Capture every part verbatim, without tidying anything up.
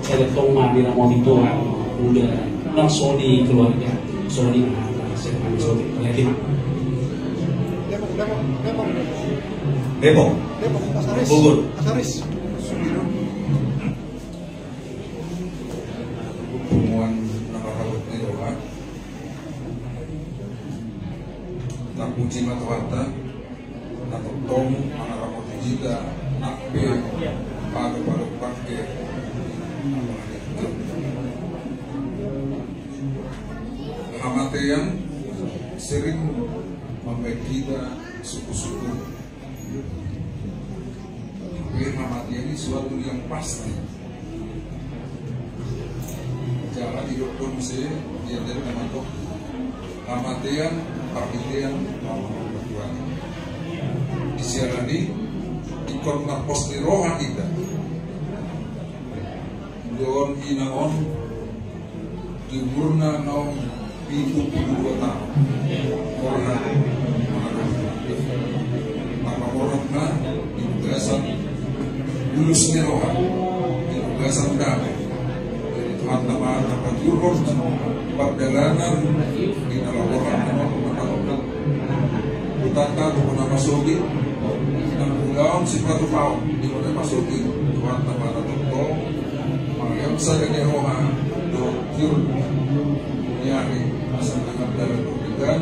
Saya tong ma di ramon itu, udah nang soni keluarga, soni ma, saya kami soni, lagi ma. Depok. Depok, Pasaris. Bogor. Pasaris. Punguan na marhabot ni roha. Tapuji ma Tuhanta. Na tongtong mangaramoti hita, nang pe palu-palu pake. Hamatean sering mambaen hita suku-suku. Tapi hamatean ini suatu yang pasti. Jala didokkon muse di antara nama toh. Hamatean, parhitean, mama, tuan. Di siaran i, ingkon marpos ni roha hita. Di on ina on, di umurna naung pitu pulu dua taon. Borhat. Maka borhatna di bagasan bulus ni roha, di bagasan dame. Jadi Tuhanta ma na paturhon pardalanan di na laboran na mangkatongkatong. Hutanta tu na masogit, na ulaon sipatupaon di na masogit. Tuhanta ma na tongtong mangalean sada ni roha dohot tiur ni ari, asa na dalan pardalanan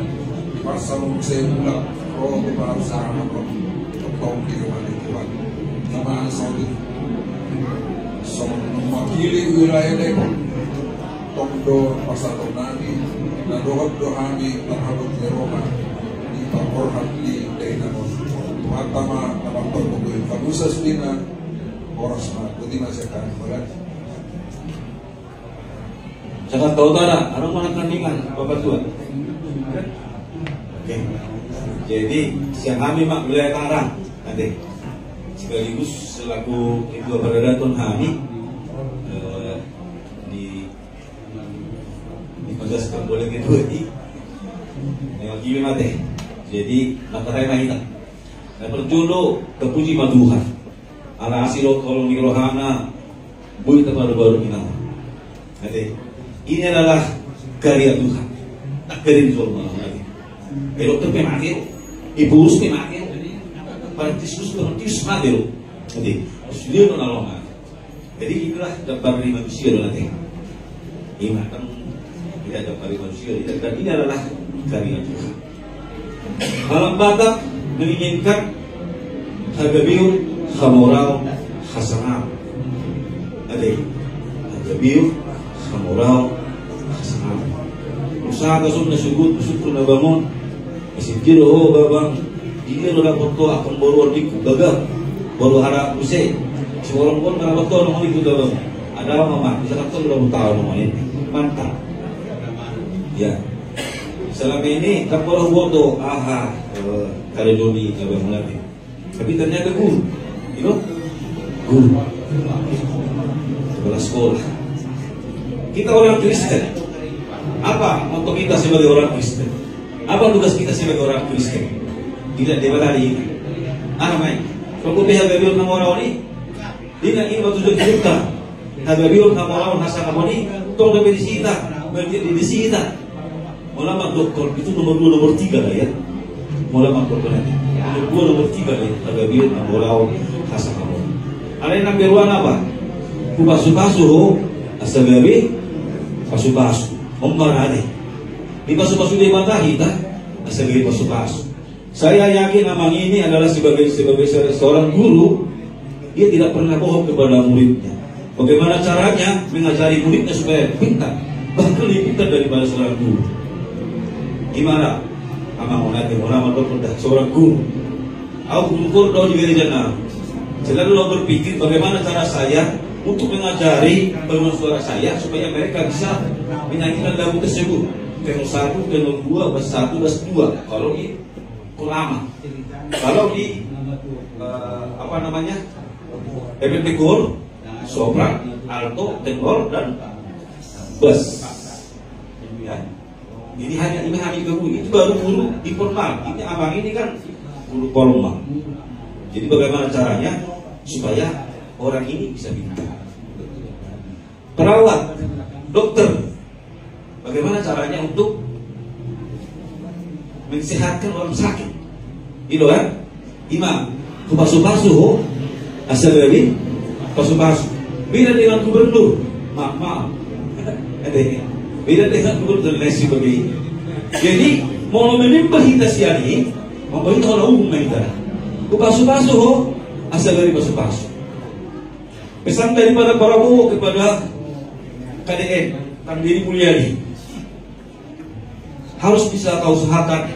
di parsamun saya mulak ro tu parusahaan tongtong di rumah di Tuhan. Nama saudara. Songon mewakili wilayah Depok. Tong do pasahaton nami, na dohot do hami marhabot ni roha, di pangkorhat ni dainang on. Tuhanta ma na mamparmogoi panusa sudena, horas ma, boti ma sian hami, bagas. Jakarta Utara, adong ma na tandingan, Bapak Tua. Oke. Jadi, sian hami ma wilayah Tangerang, ate. Sekaligus selaku ketua paradaton hami, eh, di, di Magas Kamboja kedua ini, memang gini mate. Jadi, maka saya ma hita. Na parjolo, tapuji ma Tuhan. Ala asi dohot holong ni rohana, boi tabaru-baru ina. Ate, ini adalah karya Tuhan. Tak keren soal malam lagi. Elok tu pe mate do. Ibu urus pe mate do. Partiskus, partiskus mate do. Ate, sudah tu nolong. Jadi inilah gambar dari manusia do, ate. Ini kan tidak gambar dari manusia, dan ini adalah karya Tuhan. Halak Batak menginginkan hagabeon, hamoraon, hasangaron. Ate, hagabeon, hamoraon, hasangaron. Usaha kasut na sugut, sugut na bangun. Masih jiro ho babang. Dia do dapot ho akon boru on diku gagal. Boru hara muse. Siborong pun dapot ho nong diku babang. Ada apa mah? Bisa kan tuh dapot tahu nong ini. Mantap. Ya. Selama ini tak pernah buat tuh, aha, eh, kada joni, kada mengerti. Tapi ternyata guru, you know? Guru. Kepala sekolah. Kita orang Kristen. Apa moto kita sebagai orang Kristen? Apa tugas kita sebagai orang Kristen? Tidak dewata di kita. Aha ma i? Kalau kita hagabeon, hamoraon i, dia ini waktu jadi kita. Hagabeon, hamoraon, hasangaron i, tong dope disi hita, berarti di disi hita. Molo mandokkon, itu nomor dua, nomor tiga lah ya. Molo mandokkon, nomor dua, nomor tiga lah ya. Hagabeon, hamoraon, hasangaron. Alai na berua na apa? Hupasupasu ho, asa gabe pasupasu. Ombar ate. Dipasupasu Debata hita, asa gabe pasupasu. Saya yakin Amang ini adalah sebagai, sebagai se-, seorang guru, dia tidak pernah bohong kepada muridnya. Bagaimana caranya mengajari muridnya supaya pintar, bahkan lebih pintar daripada seorang guru? Gimana? Amang on ate, molo mandokkon da, seorang guru. Au guru kor do di gereja na. Selalu au berpikir bagaimana cara saya untuk mengajari paduan suara saya supaya mereka bisa menyanyikan lagu tersebut. Tenor satu, tenor dua, bas satu, bas dua. Kalau di Kurama. Kalau di, eh, apa namanya? Ependikor, sopran, alto, tenor, dan bas. Ya. Ini hanya, ini hanya guru. Itu baru guru informal. Ini Amang ini kan guru formal. Jadi bagaimana caranya supaya orang ini bisa pintar? Perawat, dokter, bagaimana caranya untuk mensehatkan orang sakit? Gitu kan? Ima, hupasu-pasu ho, asa gabe pasu-pasu. Beda dengan gubernur, maaf, maaf. Ada ini. Beda dengan gubernur dan lain sebagainya. Jadi, molo menimbang hita sian i, molo hita ora umum ma hita. Hupasu-pasu ho, asa gabe pasu-pasu. Pesan daripada Prabowo kepada K D M, Kang Deddy Mulyadi, harus bisa kau usahakan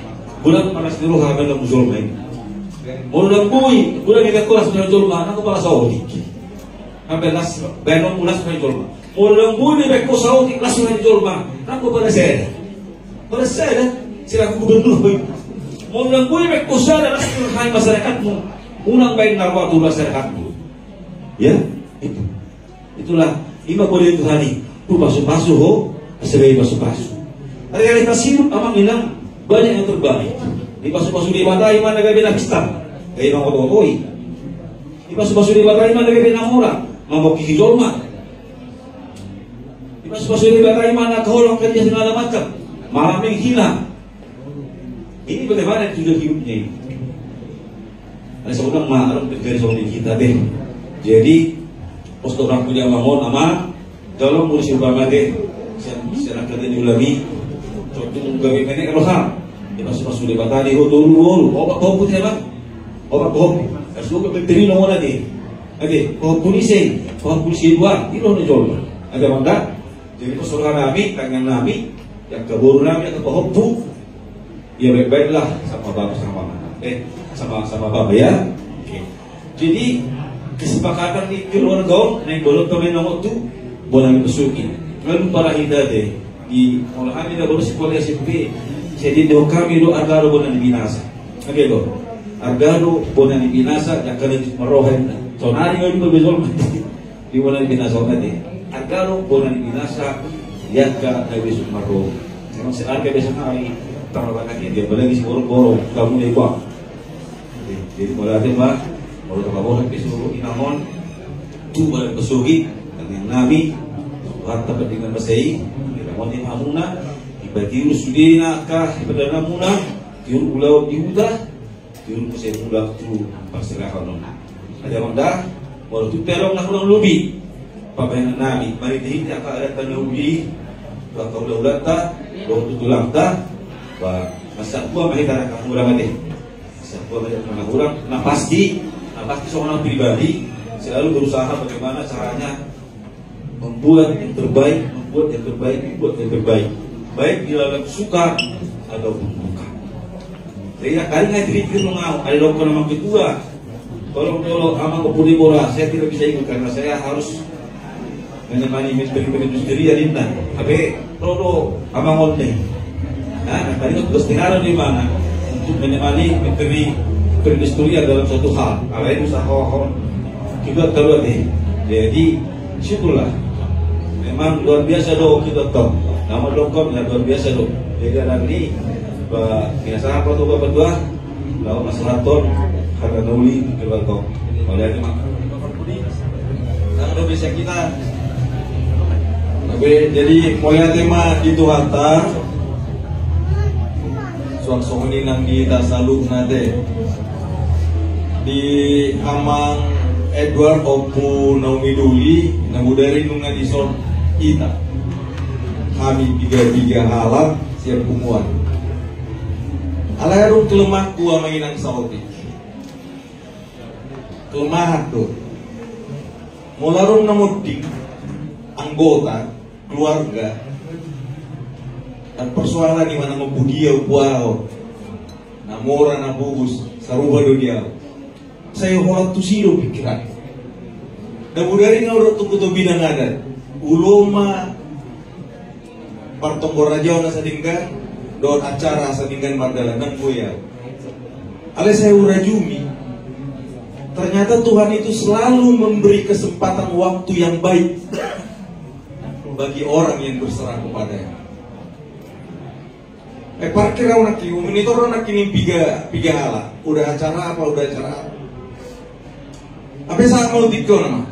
godang panas ni roha dalam jolma i. Molo ndang boi godang dibaen ho las ni roha ni jolma, nang ho pala saotik. Sampe las, baen ho las ni roha ni jolma. Molo ndang boi dibaen ho saotik las ni roha ni jolma, nang ho pala sada. Pala sada, selaku gubernur ho i. Molo ndang boi dibaen ho sada las ni roha ni masyarakatmu, unang baen na roa tu masyarakatmu. Ya, itu. Itulah, ima pangke ni Tuhan i, hupasu-pasu ho, asa gabe pasu-pasu. Realitas hidup amang inang, banyak yang terbalik. Dipasu-pasu Debata ima na gabe na pistar, gabe na oto-otoi. Dipasu-pasu Debata ima na gabe na mora, mamungkiri jolma. Dipasu-pasu Debata ima na kaholong kerja segala macam, marameng hina. Ini bagaimana tujuan hidupnya ini? Ada seorang ma, ada terjadi sama di kita deh. Jadi, pos orang punya bangun ama, kalau mau si umpama deh, saya, saya nak kerja di ulami, contoh gawe menek roha. Dipasu-pasu Debata di ho tolu, tolu. Obat pahompu dia, Bang. Obat pahompu. Harus juga berterima orang deh. Oke, pahompu ni saya, pahompu ni saya dua, ini loh ni jolma. Ada bang dah? Jadi, pos roha nami, tangiang nami, angka boru nami, angka pahompu, ya, baik-baiklah sama bapak, sama mama. Eh, sama, sama bapak, ya. Oke. Jadi, kesepakatan di keluarga on, naik bolon pemain nomor tu, bona ni pesuki. Lalu para hita deh, di, molo hami na baru sekolah S M P, jadi do hami do arga do bona ni binasa. Oke, do. Arga do bona ni binasa, jaka na jut maroha inna. Sonari ngai di bebezol mati. Di bona ni binasa on tadi. Arga do bona ni binasa, di angka na besuk marro. Memang searga biasa kali, tanggal banyak ya, dia apalagi si borong-borong, kamu deh, Bang. Jadi, jadi, molo ate ma, molo tong abosan pe suruh inang on, tu bona ni pesuki, tangiang nami, Tuhan tapat dengan masa i, inang on di hamuna, dipatiur sudena ka, di badanmuna, tiur ulaon di huta, tiur muse mulak tu parserahan on. Ada bang dah, molo tu pe adong na hurang lobi, pambahenan nami, marhite-hite angka adat na uli, tu angka ula-ulanta, dohot tu tulangta, ba, masa tua ma hita na hurang ate. Satu lagi yang pernah kurang, nah pasti, nah pasti seorang pribadi selalu berusaha bagaimana caranya membuat yang terbaik, membuat yang terbaik, membuat yang terbaik, baik di dalam suka ataupun duka. Jadi, ya, kali ngai trikir lo mau, ada dokter nama ketua, tolong, tolong, amang, kau putih bola, saya tidak bisa ikut karena saya harus menemani menteri perindustrian inna. Tapi ro do amang on ni. Nah, tadi kan tugas tinara di mana? Untuk menemani menteri perindustrian dalam suatu hal. Alai usaha on. Kita terus nih. Jadi, syukurlah. Memang luar biasa do kita tahu. Nama dokter ya luar biasa do. Jadi, ada ni, ba, biasa apa tuh, Bapak Tua? Lalu masalah ton, karena nauli di keluarga. Oleh itu, Mak. Nang do bisa kita. Tapi, jadi, mauliate ma di Tuhanta. Suang songon i nang di hita saluhutna ate. Di amang Edward, Ompu Naomi Doli, na bodari nunga dison hita. Hami piga-piga halak sian punguan. Alai adong kelemahanku amang inang saotik. Kelemahan do. Molo adong na monding anggota keluarga, dan persoalan i manang ompu dia, ompu aha on, na mora na pogos, sarupa do di au. Sai holan tusi do pikiran. Na bodari na hudok tu Hutobinang Adat, ulo ma partonggo raja on asa denggan, dohot acara asa denggan mardalan, nang boi au. Alai sai hurajumi, ternyata Tuhan itu selalu memberi kesempatan waktu yang baik bagi orang yang berserah kepada-Nya. Eh, parkir au nangkin, monitor au nangkin piga, piga halak. Udah acara apa, udah acara apa. Sampe saat mau tiga nama.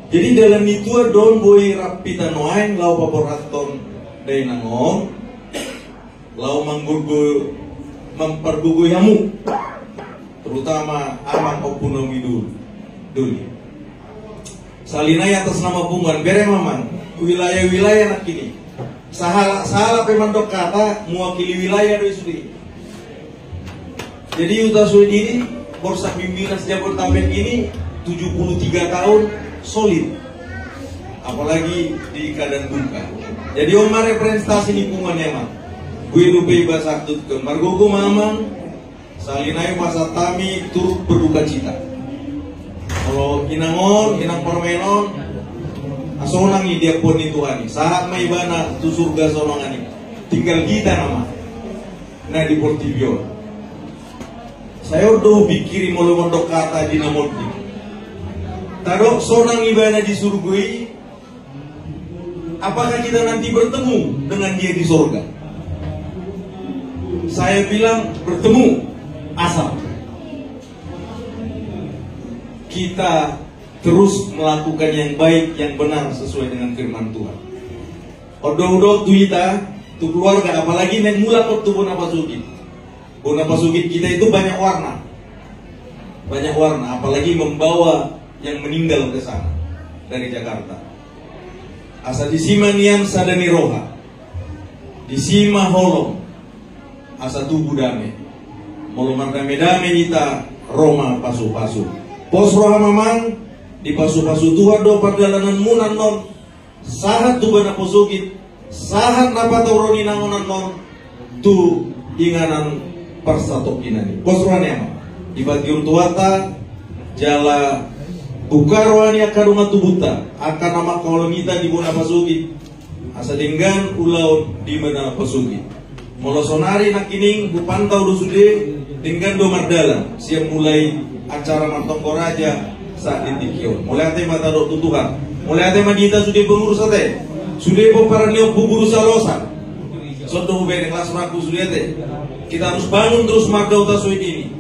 Jadi dalan ni Tuhan do on boi rap hita nuaeng laho paborhathon dainang on, laho manggorgo, mampargogoi hamu, terutama amang, ompu nami doli. Sahali nai atas nama punguan, bereng ma amang, wilayah-wilayah nangkin i. Sahalak-sahalak pe mandok hata, mewakili wilayah do i sude. Jadi Huta Soit ini, Borsak Pimpinan se-Jabodetabek ini tujuh puluh tiga tahun solid. Apalagi di keadaan duka. Jadi on ma representasi ni punguan i, amang. Boi dope iba sahat tu on. Margogo ma amang, sahali nai pasahat hami turut berduka cita. Molo inang on, inang parumaen on, ah, sonang i di ampuan ni Tuhan i. Sahat ma ibana tu surga sonangan i. Tinggal hita nama na di portibi on. Sai on do hupingkiri molo mandok hata di na monding. Tadok sonang ibana di surgo i, apakah kita nanti bertemu dengan dia di sorga? Saya bilang bertemu, asal kita terus melakukan yang baik, yang benar sesuai dengan firman Tuhan. On do hudok tu hita, tu keluarga, apalagi naeng mulak on tu bona pasogit. Bona pasogit kita itu banyak warna. Banyak warna, apalagi membawa yang meninggal ke sana dari Jakarta. Asa disi ma nian sada ni roha, disi ma holong, asa tubu dame. Molo mardame-dame hita, ro ma pasu-pasu. Pos roham amang, dipasupasu Tuhan do pardalananmuna annon. Sahat tu bona pasogit, sahat na patau ro ni inang on annon tu inganan parsatongkinan i. Pos roha ni amang. Dipatiur Tuhanta jala buka roha ni angka dongan tubunta, angka na mangkaholongi hita di bona pasogit. Asa denggan ulaon di bona pasogit. Molo saonari nangkining hupantau do sude, denggan do mardalan sian mulai acara martonggo raja sahat di tingki on. Mauliate ma tadok tu Tuhan. Mauliate ma di hita sude pengurus ate, sude pomparan ni Ompu Guru Salosa. Songon do hubereng las rangku sude ate. Kita harus bangun terus marga Huta Soit ini.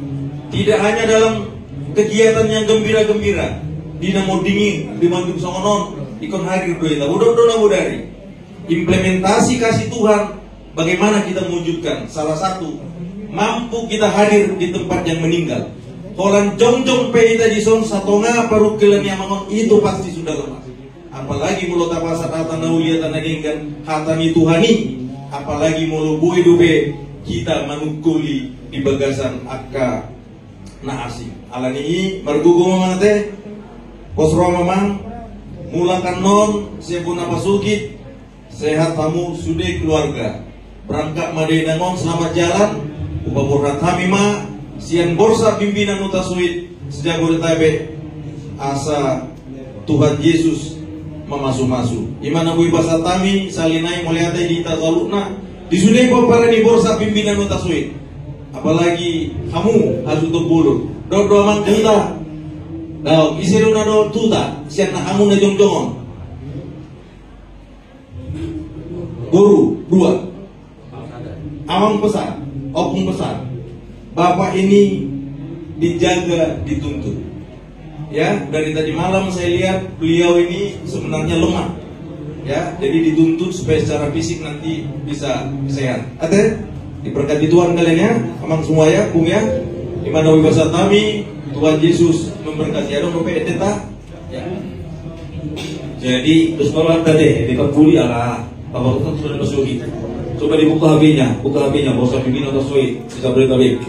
Tidak hanya dalam kegiatan yang gembira-gembira, di na monding i, di monding songon on, ingkon hadir do hita. Bodok do na bodari. Implementasi kasih Tuhan, bagaimana kita mewujudkan? Salah satu, mampu kita hadir di tempat yang meninggal. Holan jongjong pe hita dison, satonga parungkilon ni amang on, itu pasti sudah lemas. Apalagi molo tapasahat hata na uli, hata na denggan, hata ni Tuhan i. Apalagi molo boi dope hita manungkuli di bagasan angka na asing. Alani i margogo ma amang ate. Pos roha ma amang. Mulak annon sian bona pasogit, sehat hamu sude keluarga. Berangkat ma dainang on, selamat jalan. Hupaborhat hami ma sian Borsak Pimpinan Huta Soit se-Jabodetabek, asa Tuhan Jesus mamasu-masu. I ma na boi pasahat hami, sahali nai mauliate di hita saluhutna, di sude pomparan ni Borsak Pimpinan Huta Soit. Apalagi hamu hasuhuton bolon. Dohot do amang tu huta. Daong, ise do na dohot tu huta sian na hamu na jongjong on? Boru, dua. Amang pesan, ompung pesan. Bapak ini dijaga, dituntun. Ya, dari tadi malam saya lihat beliau ini sebenarnya lemah. Ya, jadi dituntun supaya secara fisik nanti bisa sehat. Ate, diberkati Tuhan kalian ya, amang semua ya, bung ya. I ma na boi pasahat hami, Tuhan Yesus memberkati. Adong dope ende ta? Ya. Jadi, terus kalau ada deh, di Pak Puli ala, Bapak Rutan sudah masuk gitu. Coba dibuka H P-nya, buka H P-nya, Borsak Pimpinan Huta Soit se-Jabodetabek.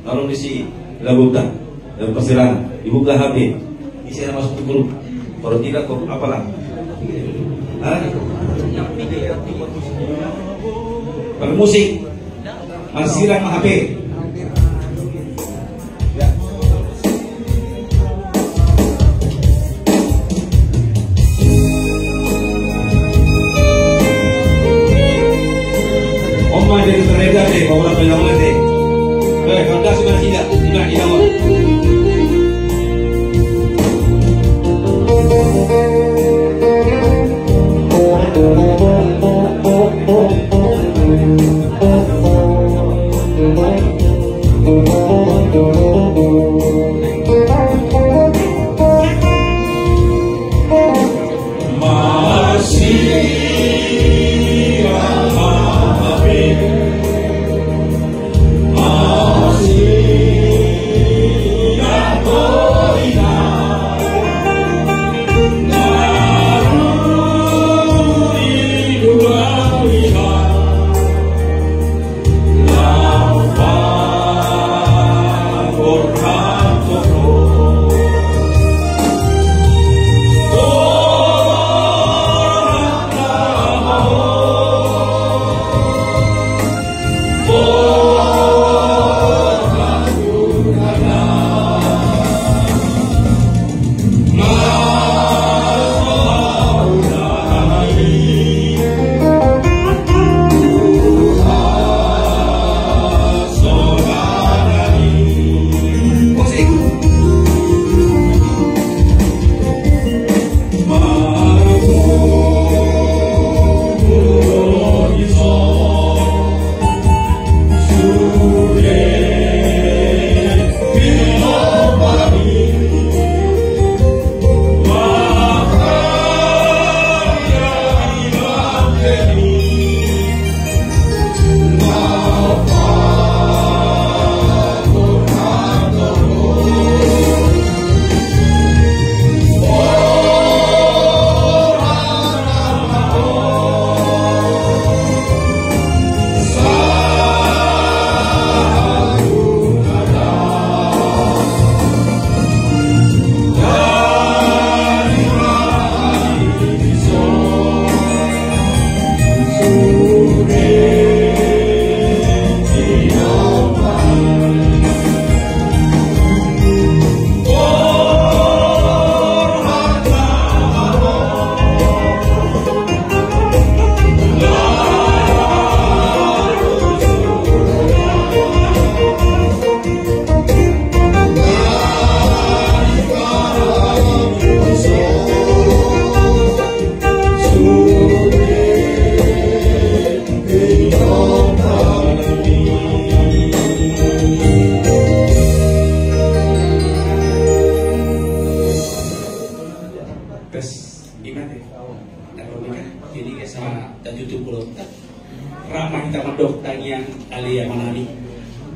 Kalau di si Ragunan, dan Pasirangan, dibuka H P. Ini saya masuk ke grup. Kalau tidak, grup apa lah? Hah? Pakai musik. Marsirang ma hape. Oma dari Serega deh, bawa orang bilang deh. Eh, kau kasih mana tidak? Tidak, tidak, Oma. Jadi sa tatutup ulang. Rap ma hita mandok tangiang. Ale Amanami,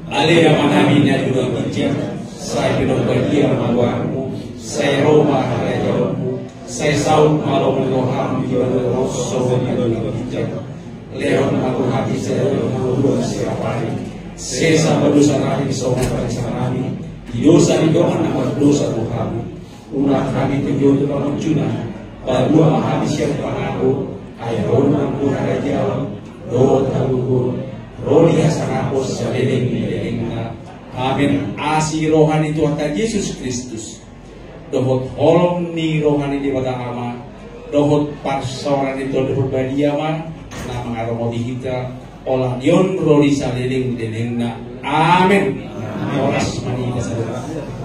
ale Amanami na di banua ginjang, sai pinarbadia ma goarmu, sai ro ma harajaonmu, sai saut ma lomo ni roham di banua tonga on songon na di banua ginjang. Lehon ma tu hami sadari on hangoluan siapari. Sesa ma dosanami songon panesanami di dosa ni dongan na mardosa tu hami. Unang hami togihon tu pangunjunan, palua ma hami sian pangago. Ai Ho do nampuna harajaon dohot hagogoon ro di hasangapon saleleng ni lelengna. Amen. Asi roha ni Tuhanta Jesus Kristus, dohot holong ni roha ni Debata Ama, dohot parsaoran ni Tondi Parbadia ma na mangaramoti hita, olat ni on ro di saleleng ni lelengna. Amen. Horas ma di hita sadari.